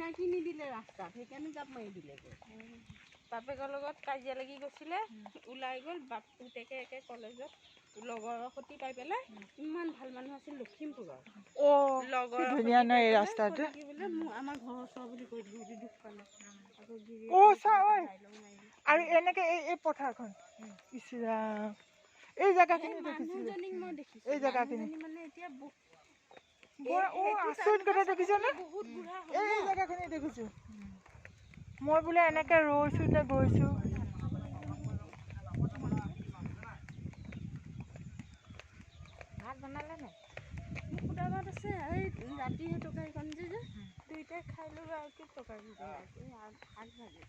চিনাকি নিদিলে ৰাস্তাত, সেইকাৰণে জাপ মাৰি দিলেগৈ। বাপেকৰ লগত কাজিয়া লাগি গৈছিলে, ওলাই গ'ল। বাপ পুতেকে একে কলেজত লগৰৰ সৈতে পাই পেলাই, ইমান ভাল মানুহ আছিল লখিমপুৰৰ। অ' লগৰৰ কি ধুনীয়া সৈতে ন পাই এই পেলাই ৰাস্তাটো। ক'লে কি বোলে মোৰ আমাৰ ঘৰৰ ওচৰ বুলি কৈ ধৰি দুখ পালে। আকৌ অ' চা ঐ। ডাইলগ মাৰিলে। আৰু এনেকে এই পথাৰখন, ইচ ৰাম, এই জেগাখিনি এই দেখিছিলো। মানুহজনীক মই দেখিছো। এই জেগাখিনি। মানুহজনী মানে এতিয়া বৰ অ' সেইটো আচৰিত কথা, টাইমত দেখিছানে? বহুত বুঢ়া হ'ল এই ন। জেগাখিনি দেখিছো মই, বোলে এনেকে ৰৈছো নে গৈছো। ভাত বনালে নাই? মোৰ সুদা ভাত আছে। এই ৰাতি সেই তৰকাৰীকণ যে দুইটাই খাই ল'লো, আৰু কি তৰকাৰী বনাইছে, শাক ভাজি।